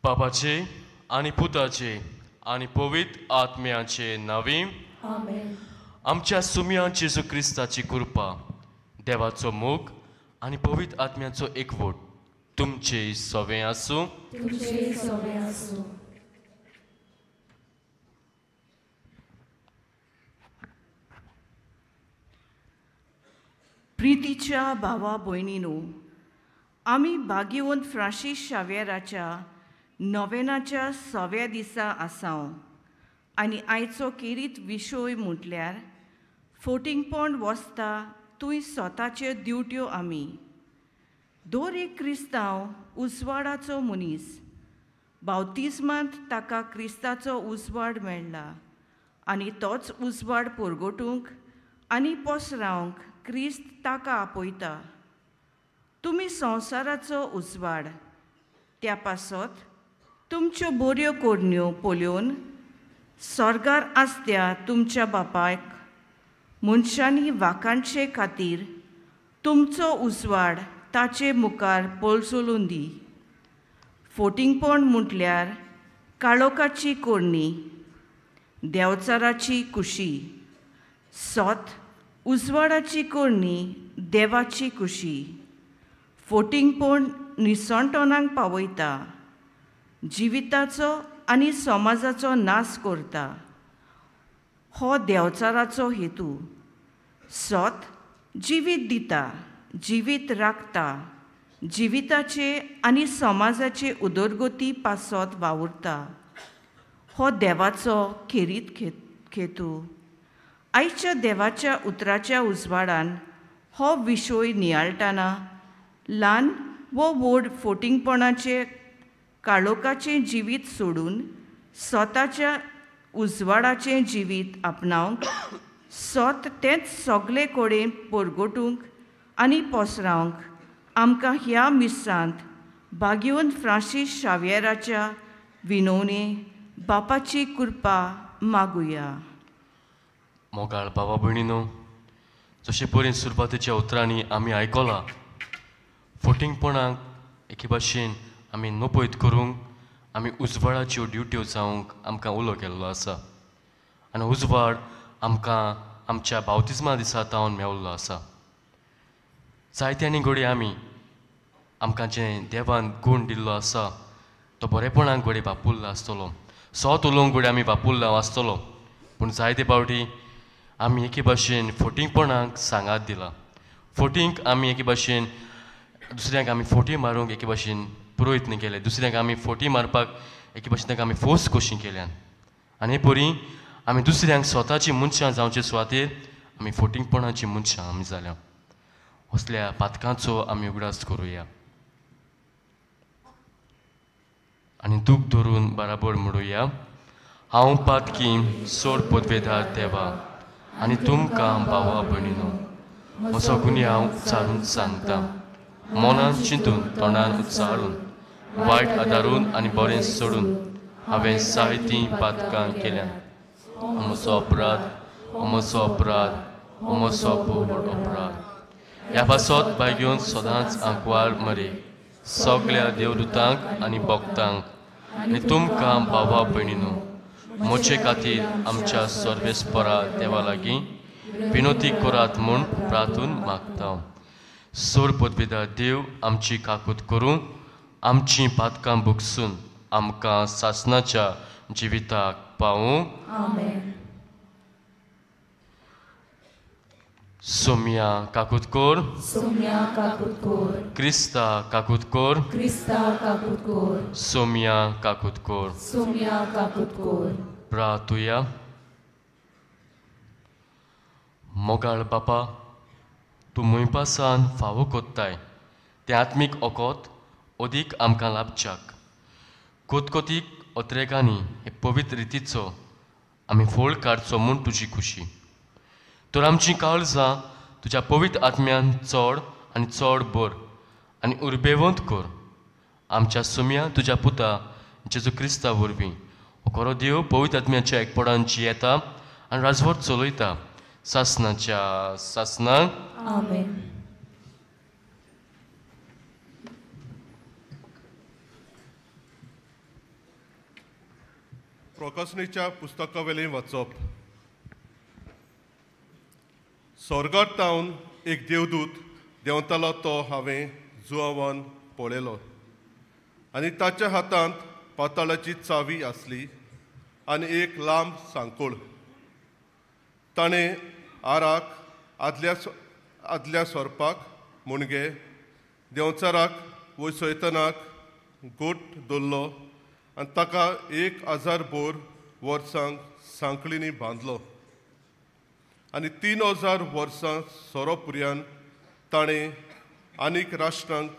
बाबाचे आनी पुताचे आनी पवित्र आत्म्याचे नांवी आमेन. आमच्या सुम्या जेजू क्रिस्ताची कृपा, देवाचो मोग आनी पवित्र आत्म्याचो एकवट तुमचे सवें आसूं. तुमचे सवें आसूं. प्रितीच्या भावा भयणीनो, आमी भाग्यवंत फ्रांसीस शाव्येराच्या नोवेनाच्या सव्या दिसा आसाव आनी आयचो केरीत विशय म्हटल्यार फोटिंगपण वसता तूंय स्वताच्यो ड्युट्यो. आमी दर एक क्रिस्तांव उजवाडाचो मनीस. बावतिज्मांत ताका क्रिस्ताचो उजवाड मेळ्ळा आनी तोच उजवाड परगटूंक आनी पसरावंक क्रिस्त ताका आपयता. तुमी संवसाराचो उजवाड, त्या पासत तुमच्यो बऱ्यो करण्यो पळोवन स्वर्गार आसत्या तुमच्या बापायक मनशांनी वाखाणचे खातीर तुमचो उजवाड ताचे मुखार पळचलून दी. फोटिंगपण म्हटल्यार काळोखाची करणी, देंवचाराची कुशी. सत उजवाडाची करणी, देवाची कुशी. फोटिंगपण निसणटणाक पावयता, जिविताचो आनी समाजाचो नाश करता. हो देंवचाराचो हेतू. सत जिवीत दिता, जिवीत राखता, जिविताचे आनी समाजाचे उदरगती पासत वावुरता. हो देवाचो खेरीत हेतू. आयच्या देवाच्या उतराच्या उजवाडान हो विशय नियाळटाना ल्हान वो व्हड फोटिंगपणाचे काळोखाचें जिवीत सोडून स्वताच्या उजवाडाचें जिवीत आपणावंक, सत तेंच सगळे कडेन परगटूंक आनी पसरावंक आमकां ह्या मिसांत भाग्यवंत फ्रांसीस शाव्येराच्या विनवणे बापाची कृपा मागुया. मोगाळ बाबा भयणीनो, जशे परी सुरवातेच्या उतरांनी आमी आयकलां, फोटिंगपणाक एके भाशेन आमी नपयत करूंक आमी उजवाडाच्यो ड्युट्यो जावंक आमकां उलो केल्लो आसा आनी उजवाड आमकां आमच्या बावतिज्मा दिसा तावन मेवल्लो आसा. जायत्यांनी घडये आमी आमकां जें देवान गूण दिल्लो आसा तो बरेपणाक घडये वापुरला आसतलो, सत उलोवंक घडये आमी वापुरला आसतलो, पूण जायते फावटी आमी एके भाशेन फोटिंगपणाक सांगात दिला. फोटींक आमी एके भाशेन दुसऱ्यांक आमी फोटी मारूंक एके भाशेन प्रयत्न केले, दुसऱ्यांक आमी फोटी मारपाक एके भाशेन तांकां आमी फोर्स कशी केल्यान आनी हे परी आमी दुसऱ्यांक स्वताची मनशां जावचे सुवातेर आमी फोटिंगपणाची मनशां आमी जाल्या. असल्या पातकांचो आमी उगडास करुया आनी दूख धरून बराबर म्हणुया, हांव पातकी सोड पदवेदार देवा आनी तुमकां भावा भयणीनो म्हजो गुन्यांव उच्चारून सांगता. मनान चिंतून, तोंडान उच्चारून, वायट आदारून आनी बरें सोडून हांवें जायतीं पातकां केल्यात. म्हजो अपराध, म्हजो अपराध, म्हजो व्हड अपराध. ह्या पासत भाग्योन सदांच आंकवार मरे सगळ्या देवदूतांक आनी भक्तांक आनी तुमकां भावा भयणीनो म्हजे खातीर आमच्या सर्वेस्परा देवा लागीं विनोती करात म्हूण प्रार्थून मागता. सोड पदवेदार देव आमची काकूत करूं, आमचीं पातकां भोगसून आमकां सासणाच्या जिविताक पावूं. सोम्या काकूत कोर, सोम्या काकूत कोर, क्रिस्ता काकूत कोर, क्रिस्ता काकूत कोर, सोम्या काकूत कोर, सोम्या काकूत कोर. प्रार्थुया. मोगाळ बापा, तूं मुंयपासान फावो कोत्ताय तें आत्मीक ओकोत अदीक आमकां लाभच्याक कोतकोतीक अत्रेगांनी हे पवित्र रितीचो आमी फोळ काडचो म्हूण तुजी खुशी. तर आमचीं काळजां तुज्या पवित्र आत्म्यान चड आनी चड भर आनी उर्बेवंत कर. आमच्या सुम्या तुज्या पुता जेजू क्रिस्ता वरवीं हो खरो देव पवित्र आत्म्याच्या एकपणान जियेता आनी राजवट चलयता सासणाच्या सासणाक. आमेन. प्रकाशनेच्या पुस्तकावेलें वाचप. स्वर्गात तावन एक देवदूत देंवतालो तो हांवें जुआवान पळयलो आनी ताच्या हातांत पाताळाची चावी आसली आनी एक लांब सांकोळ. ताणें आराक आदल्या सोरपाक मुणगे देंवचाराक वयर सैतनाक गोट दवरलो आनी ताका 1000 बोर वर्सांक सांकळींनी बांदलो आनी 3000 वर्सां सोरोपुर्यान ताणें आनीक राष्ट्रांक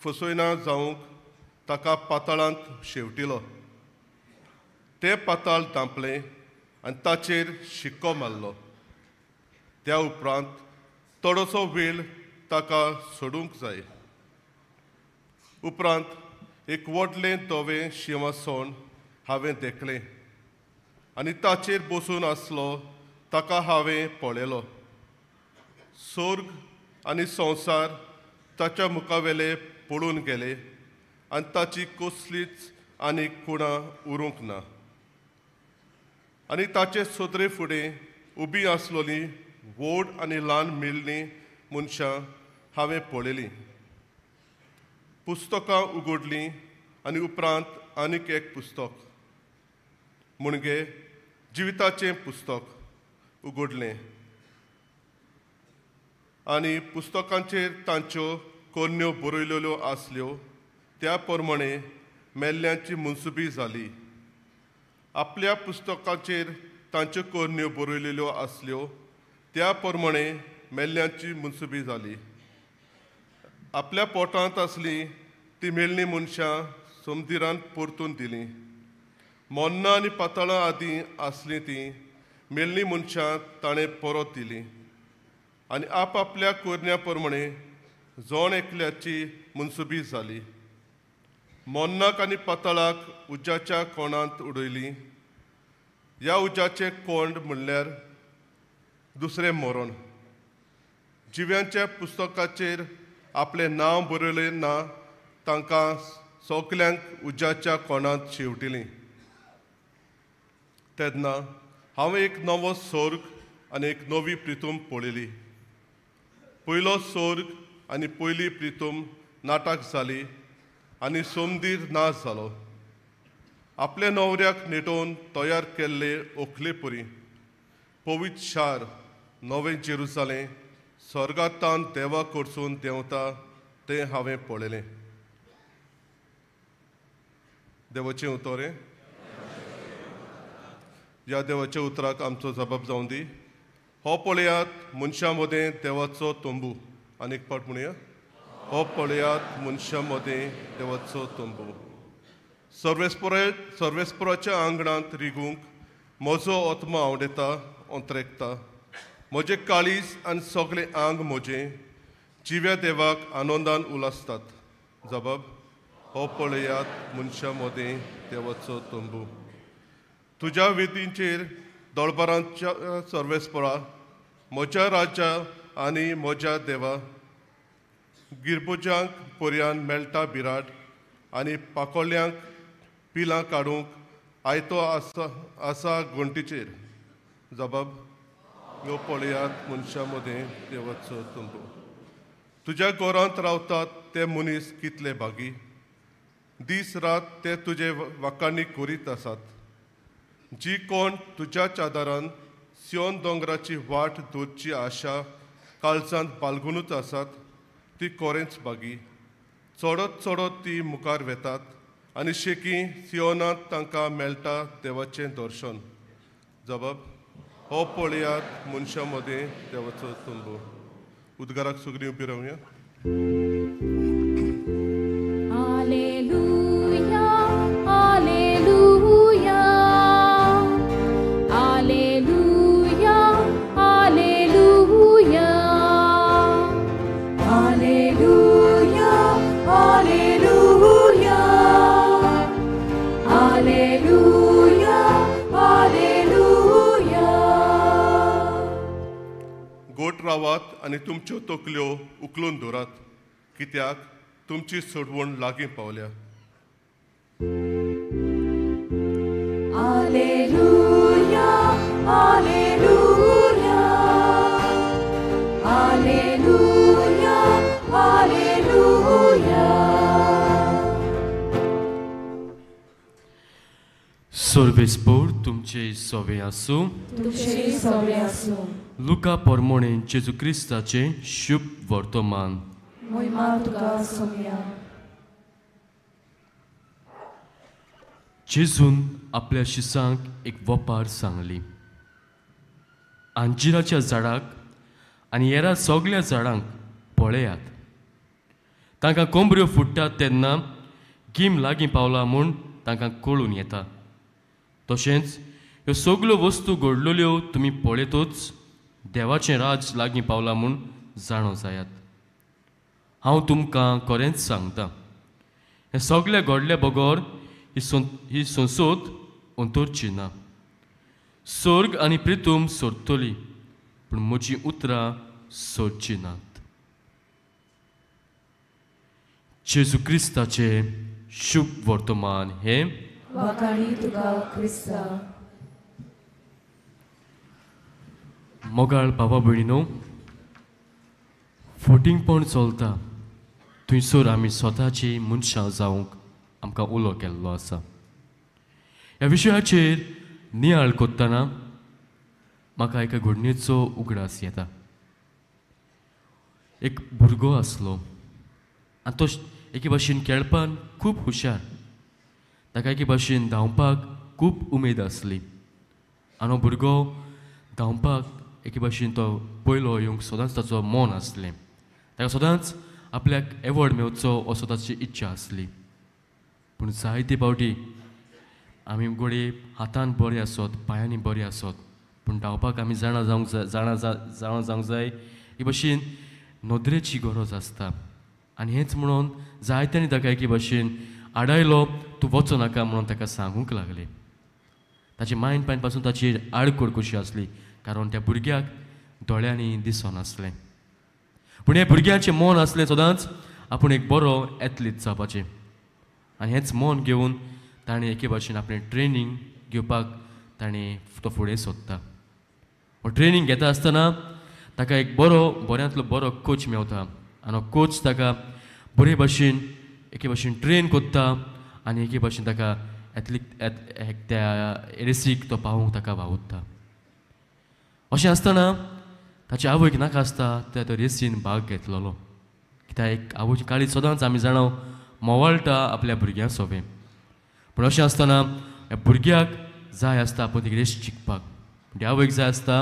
फसयना जावंक ताका पाताळांत शेवटिलो. तें पाताळ धांपलें आनी ताचेर शिक्को मारलो. त्या उपरांत थोडोसो वेळ ताका सोडूंक जाय. उपरांत एक व्हडलें धवें शिंवासण हांवें देखलें आनी ताचेर बसून आसलो ताका हांवें पळयलो. स्वर्ग आनी संवसार ताच्या मुखावेले पळून गेले आनी ताची कसलीच आनी कुणां उरूंक ना. आनी ताचे सदरे फुडें उबी आसलोली व्हड आनी ल्हान मेळ्ळीं मनशां हांवें पळयलीं. पुस्तकां उगडलीं आनी उपरांत आनीक एक पुस्तक म्हणजे जिविताचें पुस्तक उगडलें आनी पुस्तकांचेर तांच्यो कोरण्यो बरयल्यो आसल्यो त्या प्रमाणे मेल्ल्यांची मनसुबी जाली. आपल्या पुस्तकाचेर तांच्यो कोरण्यो बरयल्यो आसल्यो त्या प्रमाणे मेल्ल्यांची मनसुबी जाली. आपल्या पोटांत आसली ती मेल्लीं मनशां समदिरान परतून दिलीं. मोन्नां आनी पातळां आदीं आसलीं तीं मेल्लीं मनशां ताणें परत दिलीं आनी आपआपल्या कोरण्या प्रमाणे जण एकल्याची मनसुबी जाली. मोन्नाक आनी पातळाक उज्याच्या कोणांत उडयलीं. ह्या उज्याचें कोंड म्हणल्यार दुसरें मरण. जिव्यांच्या पुस्तकाचेर आपलें नांव बरयलें ना तांकां सगल्यांक उज्याच्या कोणांत शेवटिलीं. तेन्ना हांवें एक नवो स्वर्ग आनी एक नवी प्रितूम पळयली. पयलो स्वर्ग आनी पयली प्रितूम नाटक जाली आनी सोमदीर नाश जालो. आपल्या न्हवऱ्याक नेटोवन तयार केल्ले ओखले परी पवित्र शार नवें जेरुजालें स्वर्गांतान देवा कडसून देंवता तें हांवें पळयलें. देवाचें उतर. ह्या देवाच्या उतराक आमचो जबाब जावं दी. हो पळयात मनशां मदें देवाचो तंबू. आनी एक पाट म्हणया, हो पळयात मनशां मदें देवाचो तंबू. सर्वेस्पराच्या आंगणांत रिगूंक म्हजो आत्मा आवडेता अंतरेकता. म्हजें काळीज आनी सगळें आंग म्हजें जिव्या देवाक आनंदान उलासतात. जबाब, हो पळयात मनशां मदें देवाचो तंबू. तुज्या वेदींचेर दळबारांच्या सर्वेस्परा म्हज्या राज्या आनी म्हज्या देवा गिरबुजांक पर्यान मेळटा बिराड आनी पाकोळ्यांक पिलां काडूंक आयतो आसा आसा घंटीचेर. जबाब, ह्यो पळयात मनशां मदें देवाचो तंबू. तुज्या घरांत रावतात ते मनीस कितले भागी. दीस रात ते तुजे वाकांनी करीत आसात. जी कोण तुज्या चादरान सियोन दोंगराची वाट धरची आशा काळजांत बालगुनूच आसात ती कोरेंच भागी. चडत चडत ती मुखार वेतात आनी शेकी सियोनांत तांकां मेळटा देवाचें दर्शन. जबाब, हो पळयात मनशां मदें देवाचो तंबू. उद्गाराक सगळीं उबी रावया. Alleluia, Alleluia, Alleluia, Alleluia, Alleluia, Alleluia, Alleluia, Alleluia. गोट रावात आनी तुमच्यो तकल्यो उखलून दवरात, कित्याक तुमची सोडवण लागीं पावल्या. Alleluia, Alleluia, Alleluia, Alleluia. सर्वेस्पोर तुमचे सोवे आसूं. तुमचे सोवे आसूं. लुका पोरमोणे जेजू क्रिस्ताचे शुभ वर्तमान. मोहिमा तुका सोम्या. जेजून आपल्या शिसांक एक वपार सांगली. अंजिराच्या झाडाक आनी हेरा सगल्या झाडांक पळयात. तांकां कोंबऱ्यो फुट्टात तेन्ना गीम लागीं पावला म्हूण तांकां कळून येता. तशेंच ह्यो सगल्यो वस्तू घडलेल्यो तुमी पळयतूच देवाचें राज लागीं पावलां म्हूण जाणो जायात. हांव तुमकां खरेंच सांगता, हें सगळें घडले बगर ही संसद अंतरची ना. सर्ग आनी प्रितूम सोडटली, पूण म्हजीं उतरां सोडचीं नात. जेजू क्रिस्ताचें शुभ वर्तमान हें. वाखाणी तुका क्रिस्ता. मोगाळ बाबा भयणीनो, फोटिंगपण चलता थंयसर आमी स्वताची मनशां जावंक आमकां उलो केल्लो आसा. ह्या विशयाचेर नियाळ करतना म्हाका एका घडणेचो उगडास येता. एक भुरगो आसलो आनी तो एके भाशेन खेळपान खूब हुशार. ताका एके भाशेन धांवपाक खूब उमेद आसली आनी हो भुरगो धांवपाक एके भाशेन तो पयलो येवंक सदांच ताचो मन आसलें. ताका सदांच आपल्याक एवॉर्ड मेळचो असो ताची इच्छा आसली. पूण जायते फावटी आमी घडये हातान बरे आसत, पांयांनी बरे आसत, पूण धांवपाक आमी जाणा जावंक जाय, जाणा जावंक जाय एके भाशेन नदरेची गरज आसता. आनी हेंच म्हणून जायत्यांनी ताका एके भाशेन आडायलो, तूं वचो नाका म्हणून ताका सांगूंक लागले. ताचे मायन पायन पासून ताची आडखळ कशी आसली, कारण त्या भुरग्याक दोळ्यांनी दिसनासलें. पूण ह्या भुरग्याचें मन आसलें सदांच आपूण एक बरो एथलीट जावपाचें. आनी हेंच मन घेवन ताणें एके भाशेन आपलें ट्रेनींग घेवपाक ताणें तो फुडें सोदता. हो ट्रेनींग घेता आसतना ताका एक बरो बऱ्यांतलो बरो कोच मेवता आनी हो कोच ताका बरे भाशेन एके भाशेन ट्रेन करता आनी एके भाशेन ताका एथलीट त्या रेसीक तो पावोवंक ताका वावुरता. अशें आसतना ताचे आवयक नाका आसता त्या तो रेसीन भाग घेतलेलो. कित्याक एक आवयची काळी सदांच आमी जाणा मोवाळटा आपल्या भुरग्यां सोबें. पूण अशें आसतना ह्या भुरग्याक जाय आसता आपूण ती रेस जिखपाक. पूण आवयक जाय आसता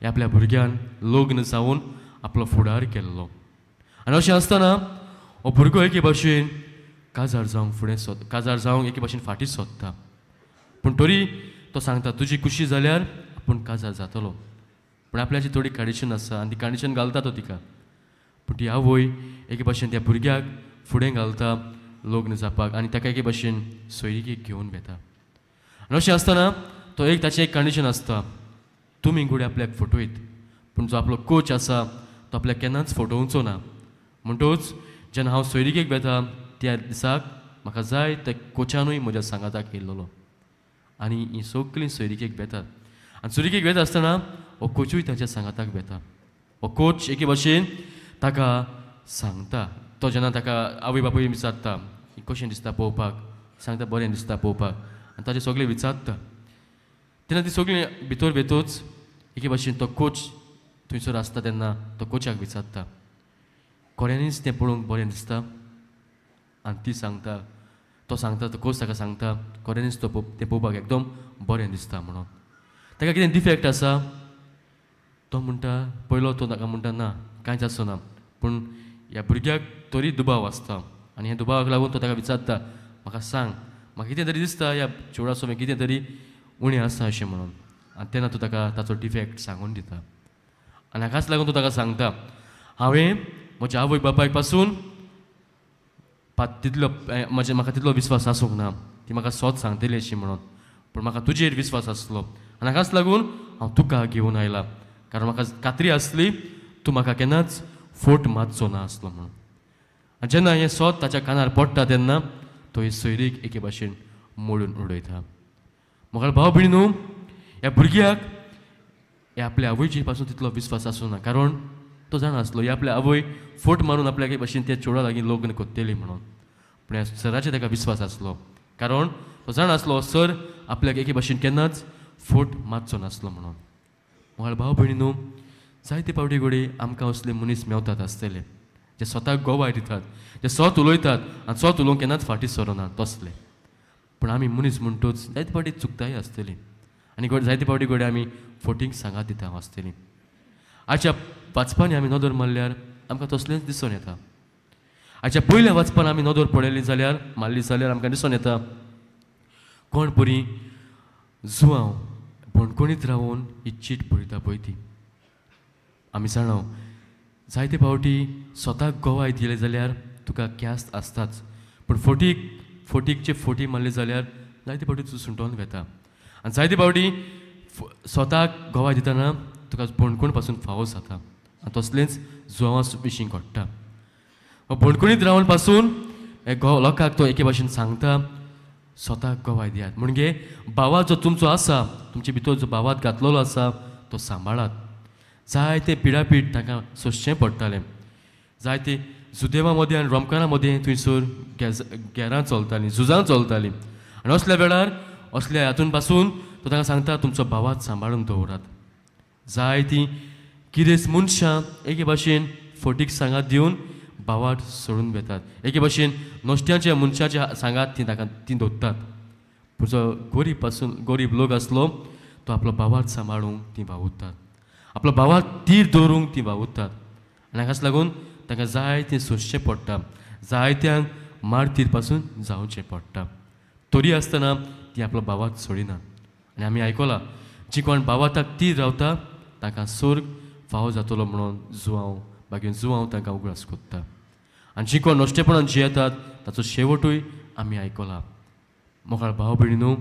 ह्या आपल्या भुरग्यान लग्न जावन आपलो फुडार केल्लो. आनी अशें आसतना हो भुरगो एके भाशेन काजार जावंक फुडें सोद, काजार जावंक एके भाशेन फाटीं सोदता. पूण तरी तो सांगता तुजी खुशी जाल्यार आपूण काजार जातलो. पूण आपल्याची थोडी कंडिशन आसा आनी ती कंडिशन घालता तो तिका. पूण ती आवय एके भाशेन त्या भुरग्याक फुडें घालता लग्न जावपाक आनी ताका एके भाशेन सोयरीकेक घेवन वेता. आनी अशें आसतना तो एक ताचें एक कंडिशन आसता, तुमी घडये आपल्याक फटयत, पूण जो आपलो कोच आसा तो आपल्याक केन्नाच फटोवचो ना. म्हणटूच जेन्ना हांव सोयरीकेक वेता त्या दिसाक म्हाका जाय त्या कोचानूय म्हज्या सांगाताक येयल्लो. आनी हीं सगळीं सोयरीकेक वेतात आनी सोयरीकेक वेता आसतना हो कोचूय ताच्या सांगाताक वेता. हो कोच एके भाशेन ताका सांगता, तो जेन्ना ताका आवय बापूय विचारता कशें दिसता पळोवपाक, सांगता बरें दिसता पळोवपाक, आनी ताचें सगळें विचारता. तेन्ना ती सगळीं भितर वेतूच एके भाशेन तो कोच थंयसर आसता तेन्ना तो कोचाक विचारता खऱ्यांनीच तें पळोवंक बरें दिसता. आनी ती सांगता, तो सांगता, तो कोच ताका सांगता खऱ्यांनीच तो तें पळोवपाक एकदम बरें दिसता म्हणून. ताका कितें डिफेक्ट आसा तो म्हणटा, पयलो तो ताका म्हणटा ना कांयच आसना. पूण ह्या भुरग्याक तरी दुबाव आसता आनी ह्या दुबावाक लागून तो ताका विचारता म्हाका सांग, म्हाका कितें तरी दिसता ह्या चेडवा सोबें कितें तरी उणें आसा अशें म्हणून. आनी तेन्ना तो ताका ताचो डिफेक्ट सांगून दिता आनी हाकाच लागून तो ताका सांगता हांवें म्हज्या आवय बापायक पासून तितलो म्हजे म्हाका तितलो विस्वास आसूंक ना, ती म्हाका सोद सांगतली अशी म्हणून, पूण म्हाका तुजेर विस्वास आसलो आनी हाकाच लागून हांव तुका घेवन आयला, कारण म्हाका खात्री आसली तूं म्हाका केन्नाच फोट मारचो ना आसलो म्हणून. आनी जेन्ना हें सोद ताच्या कानार पडटा तेन्ना तो ही सोयरीक एके भाशेन मोडून उडयता. मोगाळ भाव भयणी न्हू, ह्या भुरग्याक ह्या आपल्या आवयचे पासून तितलो विस्वास आसूं ना, कारण तो जाणा आसलो ही आपल्या आवय फोट मारून आपल्या भाशेन त्या चेडवा लागीं लग्न करतली म्हणून. पूण ह्या सराचेर ताका विस्वास आसलो, कारण तो जाणा आसलो सर आपल्याक एके भाशेन केन्नाच फोट मारचो नासलो म्हणून. मोगाळ भाव भयणी न्हू, जायते फावटी घडये आमकां असले मनीस मेवतात आसतले जे स्वताक गोवाय दितात, जे स्वत उलयतात आनी स्वत उलोवंक केन्नाच फाटीं सरना तसले. पूण आमी मनीस म्हणटूच जायते फावटी चुकताय आसतली आनी जायते फावटी घडये आमी फोटींक सांगात दिता आसतली. आयच्या वाचपांनी आमी नदर मारल्यार आमकां तसलेंच दिसून येता. आयच्या पयल्या वाचपान आमी नदर पळयली जाल्यार मारली जाल्यार आमकां दिसून येता कोण बरी जुवांव बणकोणीत रावून ही चीट बरयता पळय ती. आमी जाणा जायते फावटी स्वताक गोवाय दिले जाल्यार तुका ख्यास्त आसताच, पूण फोटीकचे फोटी मारले जाल्यार जायते फावटी तूं सुंटोन वेता आनी जायते फावटी स्वताक गोवाय दितना तुका बणकोण पासून फावो जाता आनी तसलेंच जुवां विशीं घडटा. बणकोणीत रावन पासून लोकांक तो एके भाशेन सांगता स्वताक गोवाय दियात, म्हणजे भावात जो तुमचो आसा, तुमचे भितर जो भावात घातलेलो आसा तो सांबाळात. जायते पिडापीड तांकां सोंसचें पडटालें, जायते जुदेवा मदें आनी रोमकारां मदें थंयसर गेरां चलतालीं, झुजां चलतालीं आनी असल्या वेळार असल्या हातून पासून तो तांकां सांगता तुमचो भावात सांबाळून दवरात. जायतीं गिरेस्त मनशां एके भाशेन फटीक सांगात दिवन भावात सोडून वेतात, एके भाशेन नश्ट्याच्या मनशाच्या सांगात ती तांकां ती दवरतात. पूण जो गरीब पासून गरीब लोक आसलो तो आपलो भावात सांबाळूंक ती वावुरतात, आपलो भावात तीर दवरूंक ती वावुरतात आनी हाकाच लागून तांकां जायतें सोंसचें पडटा, जायत्यांक मारतीर पासून जावचें पडटा, तरी आसतना ती आपलो भावात सोडिनात. आनी आमी आयकलां जी कोण भावाताक तीर रावता तांकां स्वर्ग फावो जातलो म्हणून जुवांव बाकी जुवांव तांकां उगडास कोत्ता आनी जी कोण नश्टेपणान जियेतात ताचो शेवटूय आमी आयकला. मोगाळ भाव भयणी न्हू,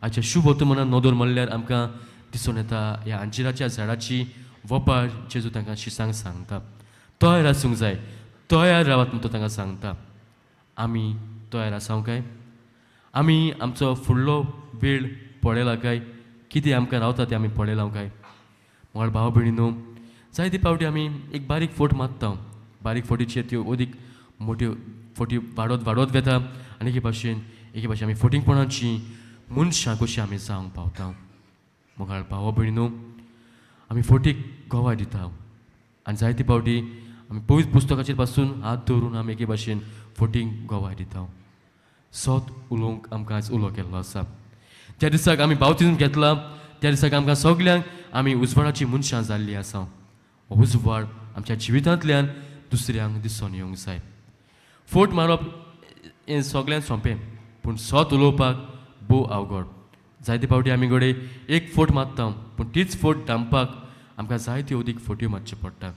आयच्या शुभ वर्तमानान नदर मारल्यार आमकां दिसून येता ह्या अंजिराच्या झाडाची वपार जेजू तांकां शिसांक सांगता तयार आसूंक जाय, तयार रावात म्हणून तो तांकां सांगता. आमी तयार आसाव काय? आमी आमचो फुडलो वेळ पळयला काय? कितें आमकां रावता तें आमी पळयलां काय? मोगाळ भाव भयणी न्हू, जायते फावटी आमी एक बारीक फोट मारता, बारीक फोटीचेर त्यो अदीक मोट्यो फोटी वाडत वाडत वेता आनी एके भाशेन आमी फोटींगपणाची मनशां कशीं आमी जावंक पावता. मोगाळ भाव भयणी न्हू, आमी फोटीक गोवाय दिता आनी जायते फावटी आमी पवित्र पुस्तकाचेर पासून हात दवरून आमी एके भाशेन फोटींक गोवाय दिता. सत उलोवंक आमकां आयज उलो केल्लो आसा. ज्या दिसाक आमी बावतिज्म घेतला त्या दिसाक आमकां सगल्यांक आमी उजवाडाची मनशां जाल्लीं आसा. उजवाड आमच्या जिवितांतल्यान दुसऱ्यांक दिसून येवंक जाय. फोट मारप हें सगल्यांक सोंपें, पूण सत उलोवपाक भोव अवघड. जायते फावटी आमी घडये एक फोट मारता, पूण तीच फोट धांपपाक आमकां जायत्यो अदीक फोट्यो मारच्यो पडटा.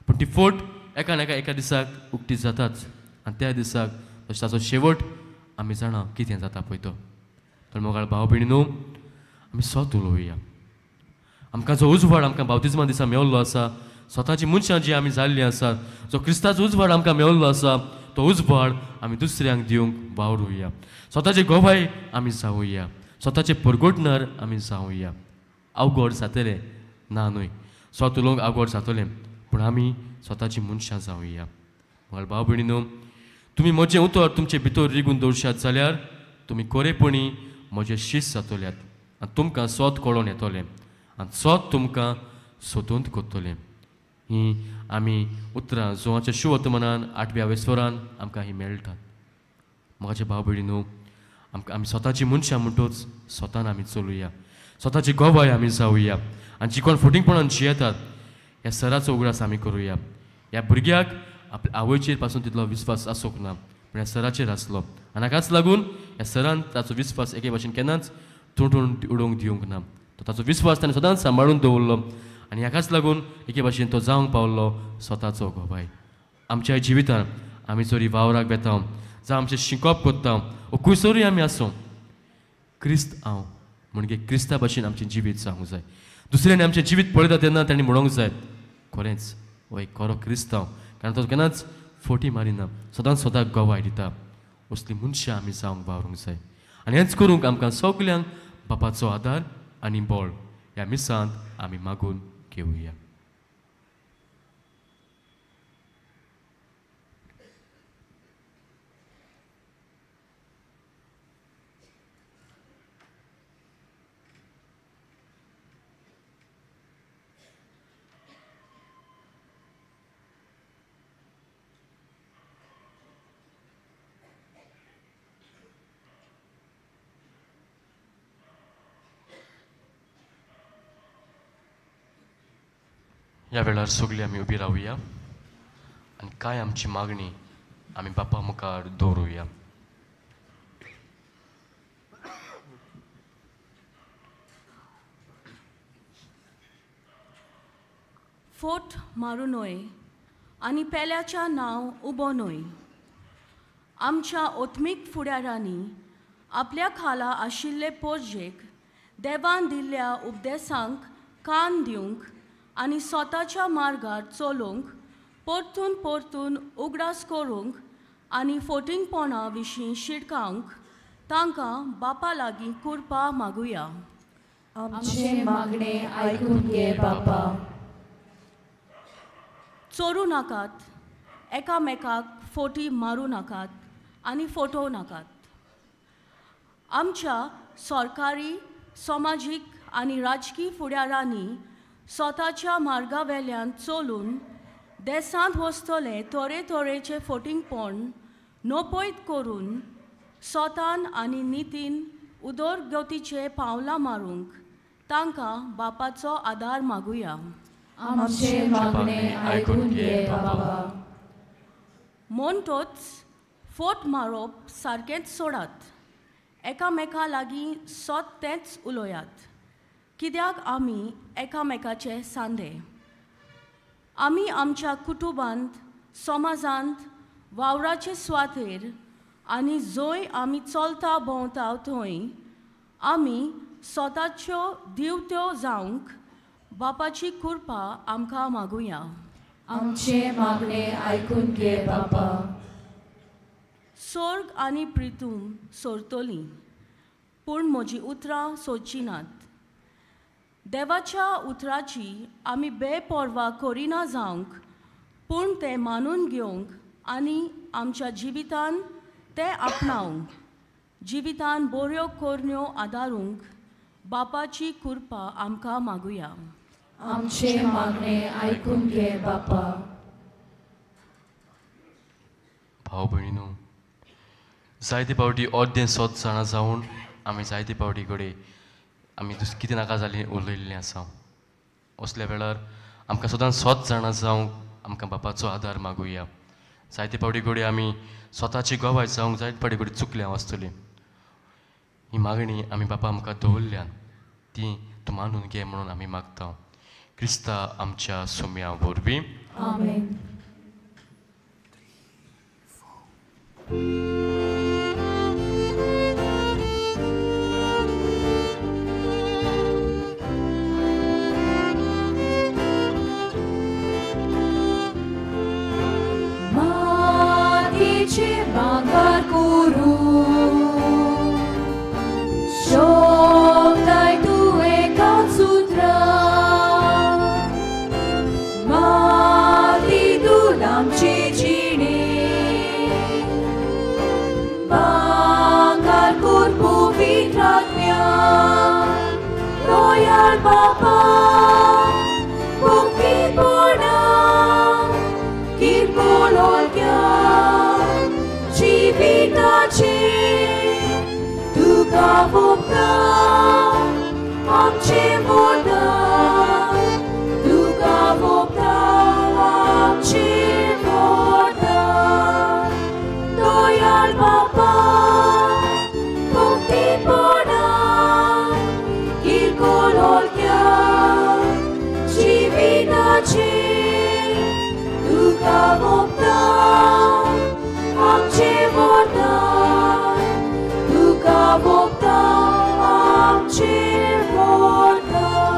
पूण ती फोट एका ना एका दिसाक उक्ती जाताच आनी त्या दिसाक तशें ताचो शेवट आमी जाणा कितें जाता पळय तो. तर मोगाळ भाव भयणी न्हू, आमी सत उलोवया. आमकां जो उजवाड आमकां बावतिज्मा दिसा मेवल्लो आसा, स्वताची मनशां जी आमी जाल्लीं आसात, जो क्रिस्ताचो उजवाड आमकां मेवल्लो आसा तो उजवाड आमी दुसऱ्यांक दिवंक वावरुया. स्वताचे गोवाय आमी जावया, स्वताचे परगटणार आमी जावया. अवघड जातलें ना न्हय, स्वत उलोवंक अवघड जातलें, पूण आमी स्वताची मनशां जावया. मोगाळ भाव भयणी न्हू, तुमी म्हजें उतर तुमचे भितर रिगून दवरशात जाल्यार तुमी खरेपणी म्हजें शीस जातल्यात आनी तुमकां स्वत कळोन येतलें आनी स्वत तुमकां स्वतंत्र करतलें. ही आमी उतरां जुवाच्या शुवर्तमानान आठव्या वेस्वरान आमकां ही मेळटात. म्हजे भाव भयणी न्हू, आमकां आमी स्वताची मनशां म्हणटूच स्वतान आमी चलुया, स्वताची गोवाय आमी जावया आनी जी कोण फोटींगपणान जियेतात ह्या सराचो उगडास आमी करुया. ह्या भुरग्याक आपल्या आवयचेर पासून तितलो विस्वास आसूंक ना, पूण ह्या सराचेर आसलो आनी हाकाच लागून ह्या सरान ताचो विस्वास एके भाशेन केन्नाच तुटून उडोवंक दिवंक ना. तो ताचो विस्वास ताणें सदांच सांबाळून दवरलो आनी हाकाच लागून एके भाशेन तो जावंक पावलो स्वताचो गोवाय. आमच्या जिवितान आमी जरी वावराक वेता, जावं आमचें शिकप करता वो खंयसरूय आमी आसूं, क्रिस्त हांव म्हणजे क्रिस्ता भाशेन आमचें जिवीत जावंक जाय. दुसऱ्यांनी आमचें जिवीत पळयता तेन्ना तांणी म्हणूंक जाय खरेंच हो एक खरो क्रिस्तांव, कारण तो केन्नाच फोटी मारिना, सदांच स्वताक गवाय दिता. असली मनशां आमी जावंक वावरूंक जाय आनी हेंच करूंक आमकां सगल्यांक बापाचो आदार आनी बळ ह्या मिसांत आमी मागून घेवया. ह्या वेळार सगळीं आमी उबी रावया आनी कांय आमची मागणी आमी बापा मुखार दवरुया. फोट मारू न्हय आनी पेल्याच्या नांव उबो न्हय. आमच्या ओत्मीक फुडारांनी आपल्या खाला आशिल्ले पोरजेक देवान दिल्ल्या उपदेसांक कान दिवंक आनी स्वताच्या मार्गार चलोवंक परतून परतून उगडास करूंक आनी फोटिंगपणा विशीं शिडकावंक तांकां बापा लागीं कुरपा मागुया. आमचें मागणें आयकून घे बापा. चोरूं नाकात, एकामेकाक फोटी मारूं नाकात आनी फोटोवं नाकात. आमच्या सरकारी, समाजीक आनी राजकी फुडारांनी स्वताच्या मार्गा वेल्यान चलून देशांत वचतले तरेतरेचे फोटिंगपण नपयत करून स्वतान आनी नितीन उदरगतीचे पावलां मारूंक तांकां बापाचो आदार मागुया. आमचें मागणें आयकून घे बाबा. म्हणटोच फोट मारप सारकेंच सोडात, एकामेका लागीं सत तेंच उलयात, कित्याक आमी एकामेकाचे सांदे. आमी आमच्या कुटुंबांत, समाजांत, वावराचे सुवातेर आनी जंय आमी चलता भोंवता थंय आमी स्वताच्यो दिवत्यो जावंक बापाची कृपा आमकां मागुया. आमचें मागणें आयकून घे बापा. सोर्ग आनी प्रितूम सोरतलीं, पूण म्हजीं उतरां सोदचीं नात. देवाच्या उतराची आमी बेपर्वा करिना जावंक, पूण तें मानून घेवंक आनी आमच्या जिवितान तें आपणावंक, जिवितान बऱ्यो करण्यो आदारूंक बापाची कृपा आमकां मागुया. आमचें मागणें आयकून घे बापा. भाव भयणीनो, जायते फावटी अर्दें सत जाणा जावन आमी जायते फावटी कडेन आमी दुसरें कितें नाका जालें उलयल्लें आसा. असल्या वेळार आमकां सदांच सत जाणा जावंक आमकां बापाचो आदार मागुया. जायते फावटी कडेन आमी स्वताची गवाय जावंक जायते फावटी कडेन चुकल्या आसतली. ही मागणी आमी बापा आमकां दवरल्यान ती तूं मानून घे म्हणून आमी मागता. क्रिस्ता आमच्या सुम्या वरवीं. आमेन. मातीचे भांगर करूं शोभताय तूं एकाच उतरान, माती तूं आमची जिणे, भांगर कर पवित्र आत्म्यान, दयाळ बापा मुक्तीपणान किरकोळ जिविताचे तुका वोपता आमचें वरदान, तुका वोपता आमचें वरदान, दयाळ बापा मुक्तीपणान किरकोळ जिविताचे तुका वोपता आमचें वरदान, तुका वोपता आमचें वरदान.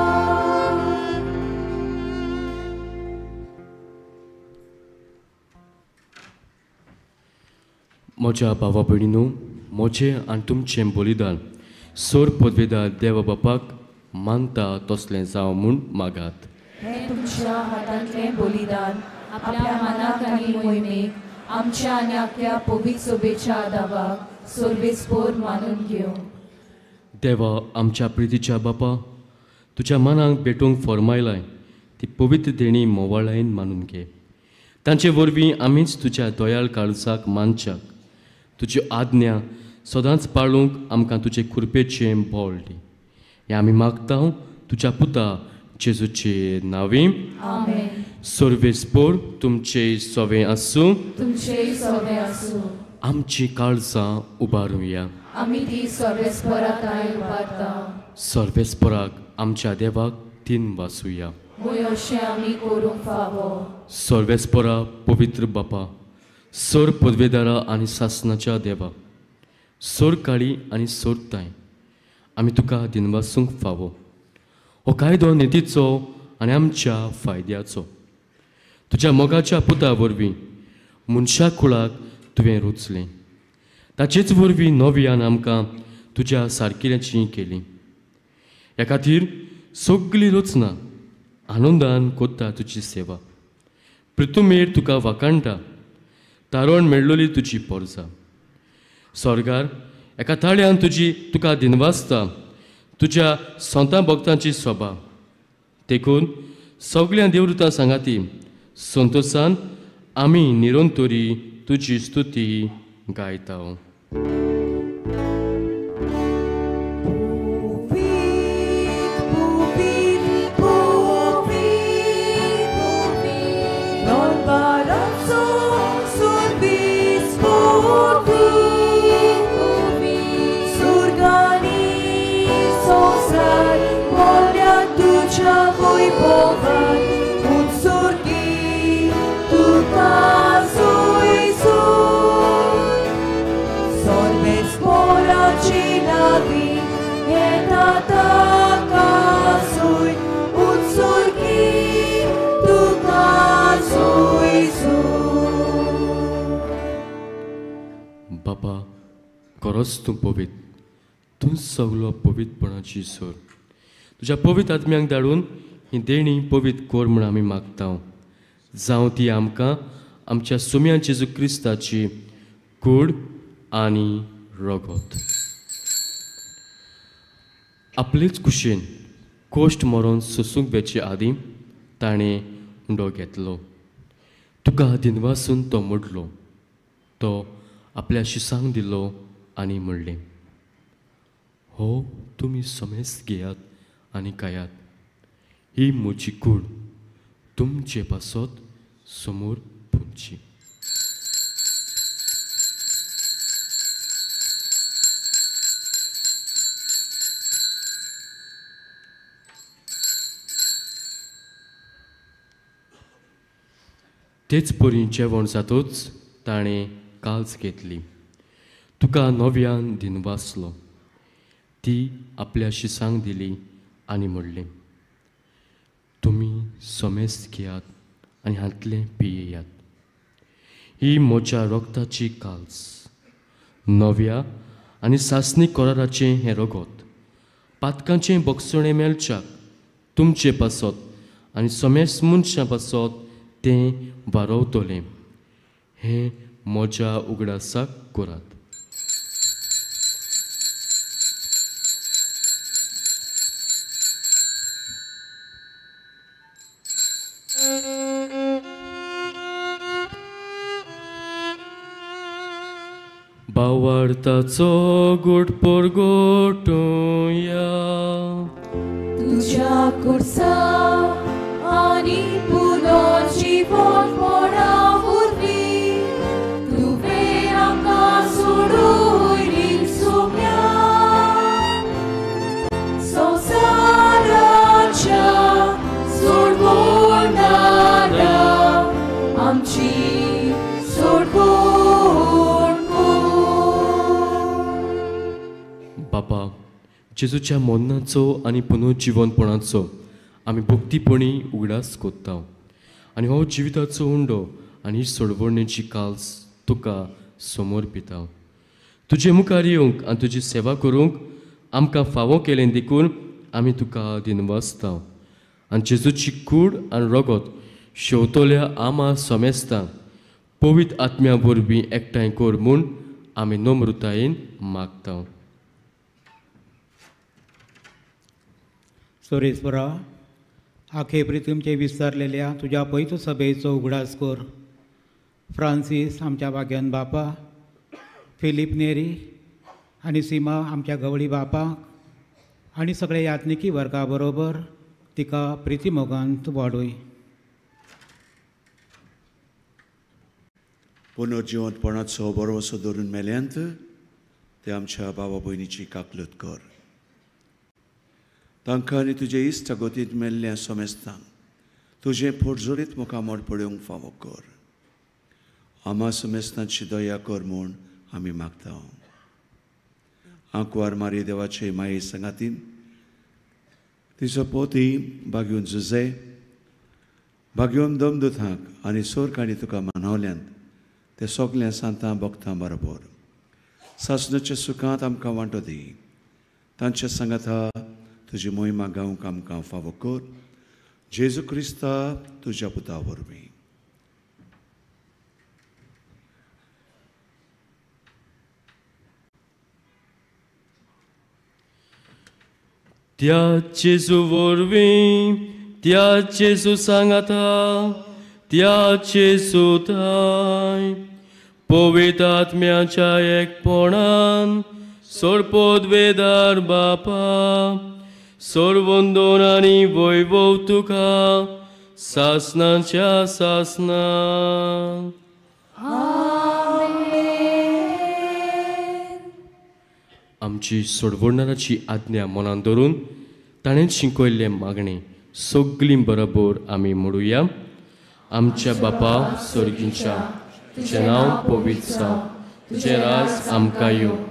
म्हज्या भावा भयणीनो, म्हजें आनी तुमचें बलिदान सोर पदवेदार देवा बापाक मानता तसलें जावं म्हूण मागात. हें तुमच्या हातांतलें बलिदान आपल्या मनाक आनी मोहिमेक आमच्या आनी आपल्या पवित्र सोबेच्या आदावाक सर्वेस्पोर मानून घेवं. देवा आमच्या प्रितीच्या बापा, तुज्या मनाक भेटूंक फॉर्मायलाय ती पवित्र देणी मोवाळायेन मानून घे. तांचे वरवीं आमीच तुज्या दयाळ काळजाक मानच्याक तुज्यो आज्ञा सदांच पाळूंक आमकां तुजे कृपेचें बळ दी. हें आमी मागता तुज्या पुता जेजूचे नांवी. आमेन. सर्वेस्पोर तुमचे सवें आसूं. तुमचे सवें आसूं. आमची काळजां उबारुया. आमी ती सर्वेस्पोरा थांय उबारता. सर्वेस्पोराक आमच्या देवाक तीन वासुया. वय अशें आमी करूंक फावो. सर्वेस्पोरा पवित्र बापा, सोर पदवेदारा आनी सासनाच्या देवा, सोर काळी आनी सोर ताय, आमी तुका दिनवासूंक फावो. हो कायदो नितीचो आनी आमच्या फायद्याचो. तुज्या मोगाच्या पुता वरवीं मनशा कुळाक तुवें रोचलें, ताचेच वरवीं नव्यान आमकां तुज्या सारकिल्याची केली. ह्या खातीर सगळी रचना आनंदान कोत्ता तुजी सेवा. प्रितुमेर तुका वाखाणटा, तारण मेळ्ळोली तुजी पोरसा. स्वर्गार एका ताळ्यान तुजी तुका दिनवासता, तुज्या संतां भक्तांची सोबा. देखून सगळ्या देवदूतां सांगाती संतोसान आमी निरंतरी तुजी स्तुती गायता. बापा, खरोच तूं पवित्र, तूं सगलो पवित्रपणाची सोर. तुज्या पवित्र आत्म्यांक धाडून ही देणी पवित्र कर म्हूण आमी मागता. जावं ती आमकां आमच्या सुम्या जेजू क्रिस्ताची कूड आनी रगत. आपलेच कुशीन कोश्ट मरोन सोसूंक वेचे आदीं ताणें उंडो घेतलो. तुका दिनवासून तो मोडलो, तो आपल्या शिसांक दिलो आनी म्हणलें, हो तुमी समेस्त घेयात आनी खायात, ही म्हजी कूड तुमचे पासत समोर पुंची. तेच परी जेवण जातूच ताणें काल्स घेतली, तुका नव्यान दिनवासलो, ती आपल्या शिसांक दिली आनी म्हणलें, तुमी समेस्त घेयात आनी हांतलें पियेयात, ही म्हज्या रगताची काल्स, नव्या आनी सासणी कराराचें हें रगत, पातकांचें बक्षणें मेळच्याक तुमचे पासत आनी समेस्त मनशां पासत तें वारवतलें. हें म्हज्या उगडासाक करात. भावार्थाचो गोड परगटुया तुज्या कुर्सा आनी पुनर्जीवनपणा वरवीं तुवें आमकां सोडयली सोम्या संवसाराच्या सोडवणारा आमची सोडवण कर. बापा, जेजूच्या मरणाचो आनी पुनर्जीवनपणाचो आमी भक्तीपणी उगडास कोत्ता आनी हो जिविताचो उंडो आनी सोडवणेची काल्स तुका समर्पिता. तुजे मुखार येवंक आनी तुजी सेवा करूंक आमकां फावो केलें देखून आमी तुका दिनवासता. आनी जेजूची कूड आनी रगत शेवतल्या आमा समेस्तांक पवित्र आत्म्या वरवीं एकठांय कर म्हूण आमी नम्रतायेन मागता. सोरेश्वरा, आखे प्रितूमचे विस्तारलेल्या तुज्या पयत सभेचो उगडास कर. फ्रांसीस आमच्या भाग्यान बापा, फिलीप नेरी आनी सीमा आमच्या गवळी बापाक आनी सगळे यात्निकी वर्गा बरोबर तिका प्रिती मोगान वाडय. पुनर्जिवंतपणाचो भरवसो धरून मेल्यांत ते आमच्या बाबा भयणीची काकलत कर. तांकां आनी तुजे इश्ट गतींत मेल्ल्या समेस्तांक तुजें पोटजोडीत मुखामळ पळोवंक फावो कर. आमा समेस्तांची दया कर म्हूण आमी मागता. आंकवार मारी देवाचे माये सांगातीन तिचो पोती बागयोन जुजे बागयोन दमदुतांक आनी सोरकांनी तुका मानवल्यांत ते सगळ्या सांतां भक्तां बरोबर सासणाच्या सुखांत आमकां वांटो दी. तांच्या सांगाता तुजी मोहिमा गावंक आमकां फावो कर. जेजू क्रिस्ता तुज्या पुता वरवीं. त्या जेजू वरवीं, त्या जेजू सांगाता, त्या जेजू थांय पवित्र आत्म्याच्या एकपणान सोरपोदवेदार बापा सोरवंदोन आनी वैभव तुका सासनाच्या सासना. आमची सोडवणाराची आज्ञा मनान धरून ताणें शिकयल्लें मागणें सगळीं बरोबर आमी म्हणुया. आमच्या बापा स्वर्गींच्या, तुजें नांव पवित्र जावं, तुजें राज आमकां येवं,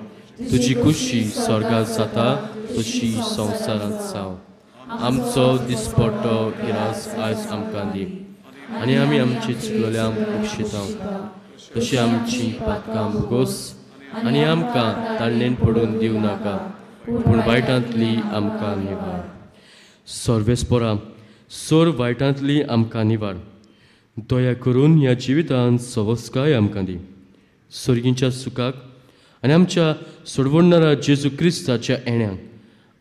तुजी खुशी स्वर्गांत जाता तशी संवसारांत जावं. आमचो दिसपट्टो गिरास आयज आमकां दी आनी आमी आमची चुकलेल्यांक बक्षिता तशी आमची पातकां भोगोस आनी आमकां ताळणेन पडून दिवं नाका, पूण वायटांतली आमकां निवार. सर्वेस्परा, सोर वायटांतली आमकां निवार. दया करून ह्या जिवितांत सवस्काय आमकां दी. सर्गींच्या सुखाक आनी आमच्या सोडवणारा जेजू क्रिस्ताच्या येण्याक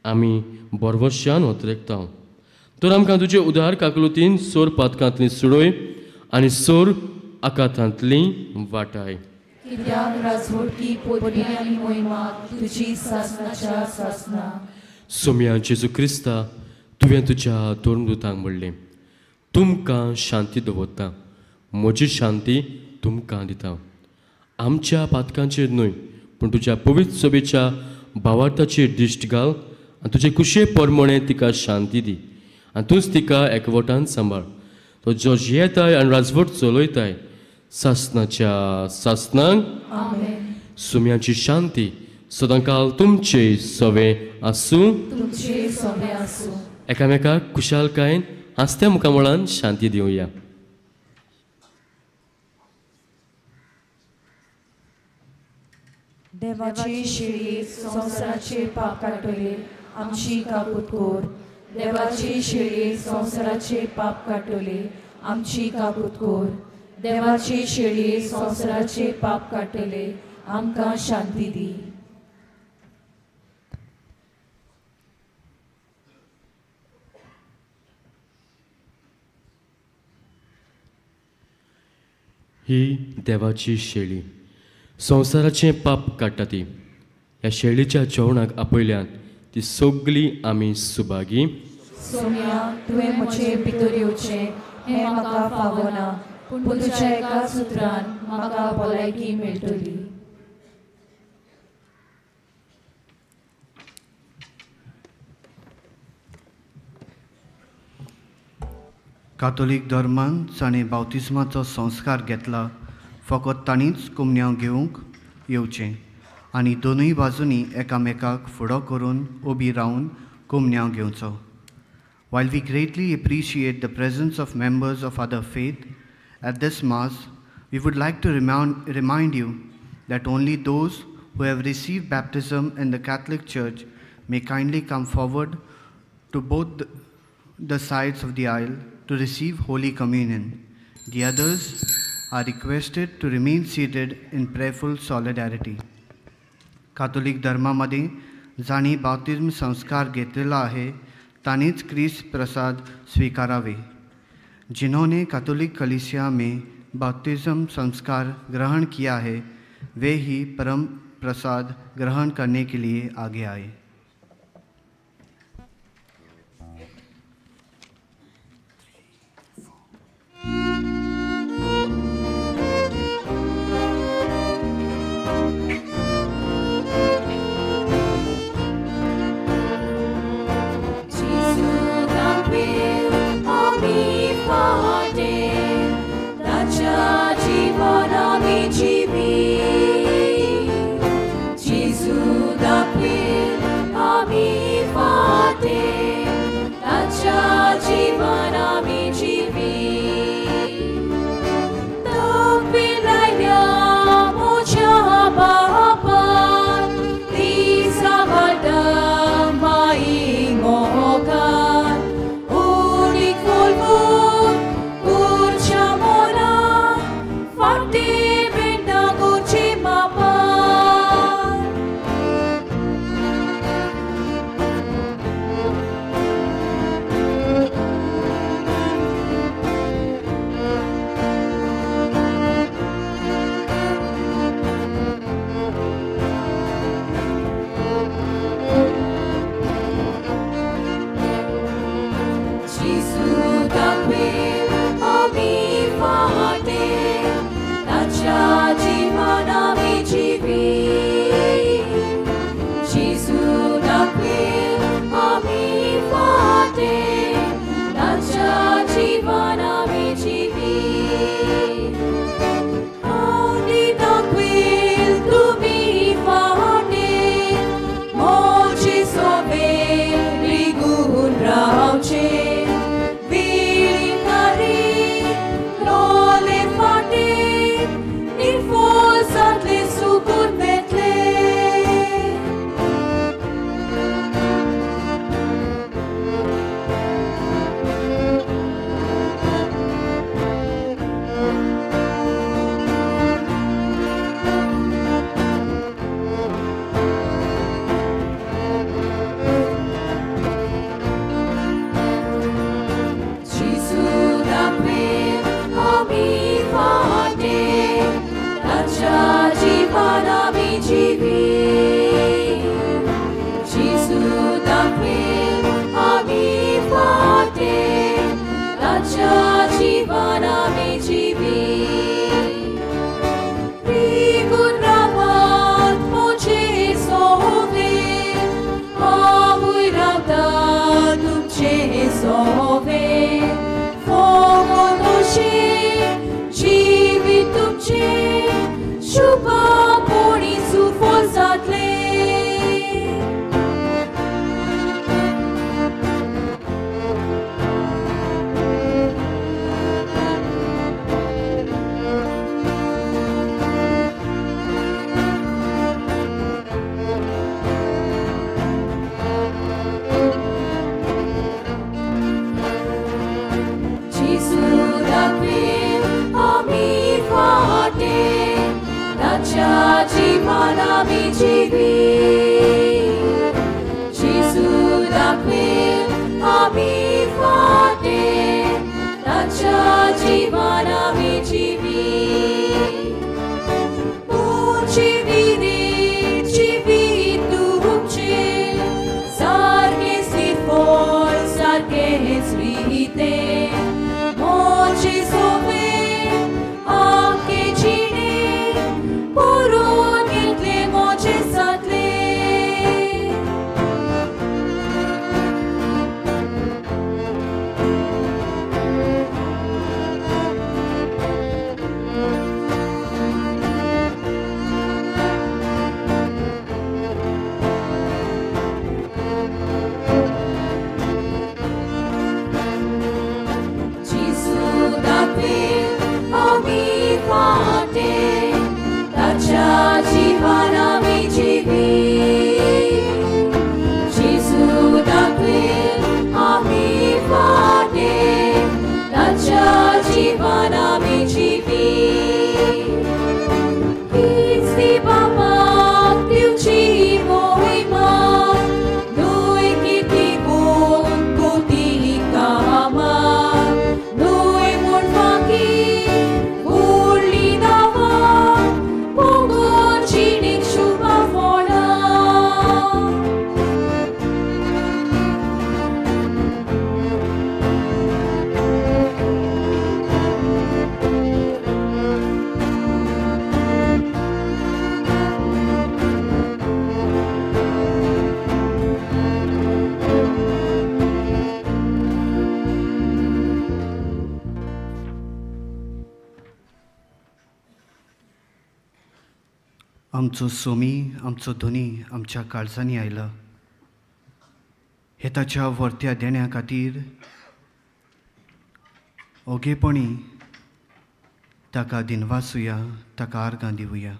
आमी बरवश्यान ओतरेकता. तर आमकां तुजे उदार काकलुतीन सोर पातकांतली सोडय आनी सोर आकातांतली वाटाय. कित्याक राजवटकी पदवी आनी मोहिमा तुजी सासनाच्या सासना. सोम्या जेजू क्रिस्ता, तुवें तुज्या धर्मदूतांक म्हणलें, तुमकां शांती दवरता, म्हजी शांती तुमकां दिता. आमच्या पातकांचेर न्हय पूण तुज्या पवित्र सभेच्या भावार्थाचेर दिश्ट घाल आनी तुजे कुशे परमणे तिका शांती दी आनी तूंच तिका एकवटान सांबाळ. तो जो जियेताय आनी राजवट चलयताय सासनाच्या सासनांक. सुम्याची शांती सदांकाल तुमचे सवे आसूं. एकामेकाक कुशालकायेन हांसत्या मुखामळान शांती दिवया. देवाची शिळी संवसाराचे पाप काडटले आमची काकूत कर. देवाची शिळी संवसाराचे पाप काडटले आमची काकूत कर. देवाची शिळी संवसाराचे पाप काडटले आमकां शांती दी. ही देवाची शेळी संवसाराचें पाप काडटा ती. ह्या शेळीच्या जेवणाक आपयल्यान ती सगळी आमी सुभागी. सोम्या, तुवें म्हजे भितर येवचें हें म्हाका फावना, पूण तुज्या एका सुत्रान म्हाका भलायकी मेळटली. कातोलीक धर्मान जाणें बावतिज्माचो संस्कार घेतला फकत तांणीच कुमन्यांव घेवंक येवचें आनी दोनूय बाजूंनी एकामेकाक फुडो करून उबी रावन कुमन्यांव घेवचो. While we greatly appreciate the presence of members of other faith at this mass, we would like to remind you that only those who have received baptism in the Catholic Church may kindly come forward to both the sides of the aisle to receive Holy Communion. The others are requested to remain seated in prayerful solidarity. Catholic धर्मामध्ये जांणी बाप्तिज्म संस्कार घेतलेला आहे तांणीच क्रिस्त प्रसाद स्वीकारावे. जिन्होंने Catholic कलीसिया में बाप्तिज्म संस्कार ग्रहण किया है वे ही परम प्रसाद ग्रहण करने के लिए आगे आए. आमचो सोमी, आमचो धनी आमच्या काळजांनी आयला. हे ताच्या व्हरत्या देण्या खातीर ओगेपणी ताका दिनवासुया, ताका आर्गां दिवया.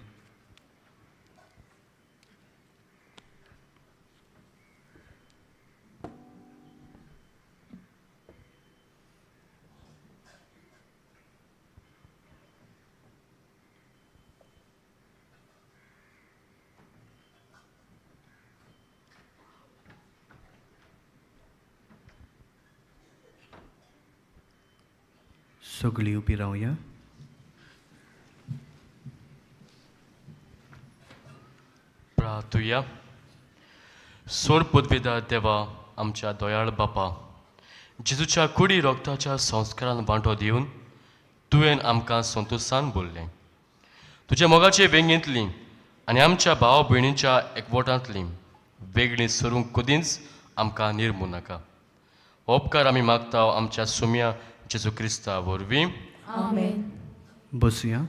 सगळीं उबी रावया. प्रार्थुया. सोड पदवेदार देवा, आमच्या दयाळ बापा, जेजूच्या कुडी रोगताच्या संस्कारान वांटो दिवन तुवें आमकां संतोशान बोल्लें. तुज्या मोगाचे वेंगेंतली आनी आमच्या भाव भयणीच्या एकवटांतली वेगळी सरूंक कदींच आमकां निर्मू नाका. उपकार आमी मागता आमच्या सुम्या जेजू क्रिस्ता वरवीं. आमेन. बसुया.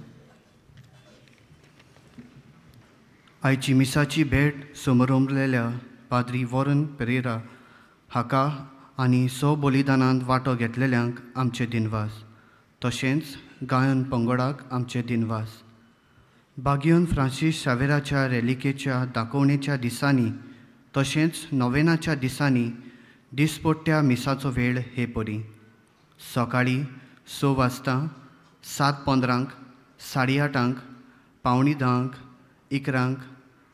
आयची मिसाची भेट समरोमलेल्या पाद्री वॉरन पेरेरा हाका आनी सो बलिदानांत वांटो घेतलेल्यांक आमचे दिनवास, तशेंच गायन पंगडाक आमचे दिनवास. बागियोन फ्रांसीस शावेराच्या रेलिकेच्या दाखोवणेच्या दिसांनी तशेंच नोवेनाच्या दिसांनी दिसपट्ट्या मिसाचो वेळ हे परी: सकाळीं 6 वाजता, 7:15, 8:30, 9:45, 11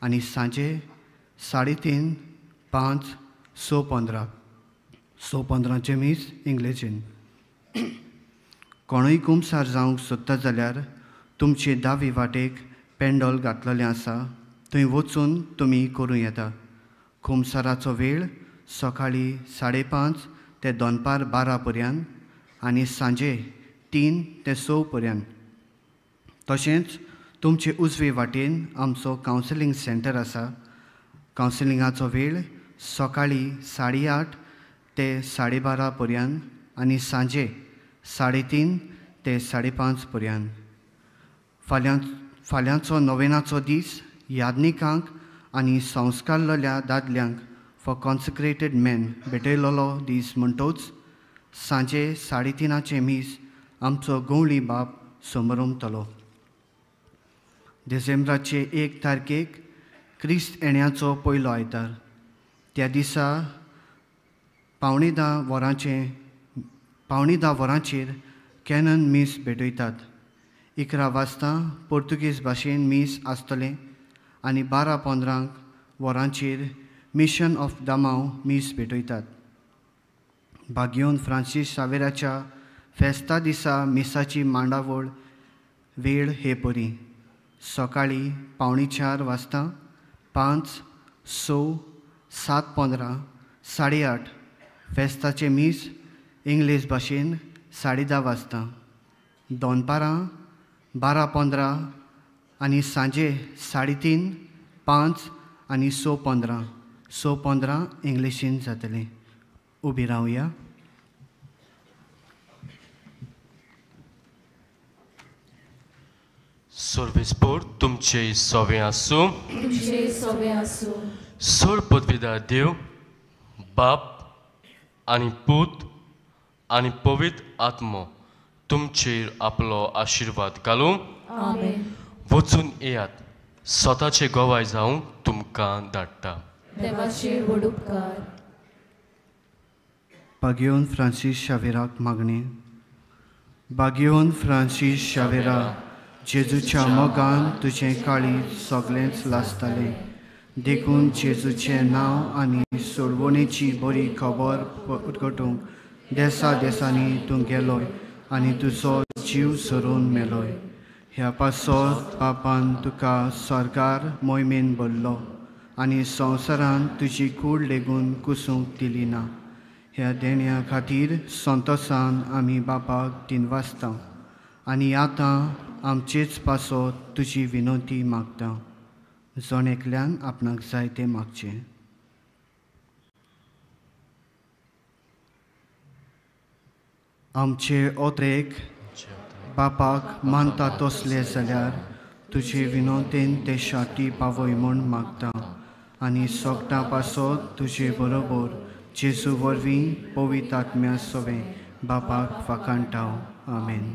आनी सांजे 3:30, 5, 6:15. 6:15 मीस इंग्लेजीन. कोणूय कुमसार जावंक सोदता जाल्यार तुमचे दावी वाटेक पेंडोल घातलेलें आसा, थंय वचून तुमी करूं येता. कुमसाराचो वेळ सकाळीं 5:30 ते दनपार 12 पर्यंत आनी सांजे 3 ते 6 पर्यंत. तशेंच तुमचे उजवे वाटेन आमचो कावन्सिलींग सेंटर आसा. कावन्सिलिंगाचो वेळ सकाळीं 8:30 ते 12:30 पर्यंत आनी सांजे 3:30 ते 5:30 पर्यंत. फाल्यांचो नोवेनाचो दीस याज्ञिकांक आनी संस्कारलेल्या दादल्यांक फॉर कॉन्सिक्रेटेड मॅन भेटयलेलो दीस म्हणटोच सांजे 3:30 मीस आमचो गवळी बाप समरमतलो. डिसेंबराचे 1 तारखेक क्रिस्त येण्याचो पयलो आयतार. त्या दिसा 9:45 वरांचेर कॅनन मीस भेटयतात. 11 वाजता पोर्तुगीज भाशेन मीस आसतलें आनी 12:15 वरांचेर मिशन ऑफ दामाव मीस भेटयतात. बागियोन फ्रांसीस शावेराच्या फेस्ता दिसा मिसाची मांडावळ वेळ हे परी: सकाळीं 3:45 वाजता, 5, 6, 7:15, 8:30. फेस्ताचें मीस इंग्लीश भाशेन 10:30 वाजता, दनपारां 12:15 आनी सांजे 3:30, 5 आनी 6:15. 6:15 इंग्लिशीन जातलें. उबी रावया. सर्वेस्पोर तुमचे सोवे आसूं. तुमचे सोवे आसूं. सोड पदवीदार देव बाप आनी पूत आनी पवित्र आत्मो तुमचेर आपलो आशिर्वाद घालूं. आमेन. वचून येयात, स्वताचे गोवाय जावंक तुमकां धाडटा. देवाचे व्हड उपकार. बागियोन फ्रांसीस शावेराक मागणें. बागियोन फ्रांसीस शावेरा, जेजूच्या मोगान तुजें काळीज सगळेंच लासतालें, देखून जेजूचें नांव आनी सोडवणेची बरी खबर परगटूंक देसा देसांनी तूं गेलोय आनी तुजो जीव सरून मेलोय. ह्या पासत बापान तुका स्वर्गार मोहिमेन भरलो आनी संवसारान तुजी कूड लेगून कुसूंक दिली ना. ह्या देण्या खातीर संतोसान आमी बापाक दिनवासता आनी आतां आमचेच पासत तुजी विनंती मागता. जण एकल्यान आपणाक जाय तें मागचें. आमचे ओत्रेक बापाक मानता तसले जाल्यार तुजे विनोतेन ते शाती पावय म्हूण मागता आनी सोगटां पासत तुजे बरोबर जेजू वरवीं पवित्र आत्म्या सवें बापाक फाकांटाव. आमेन.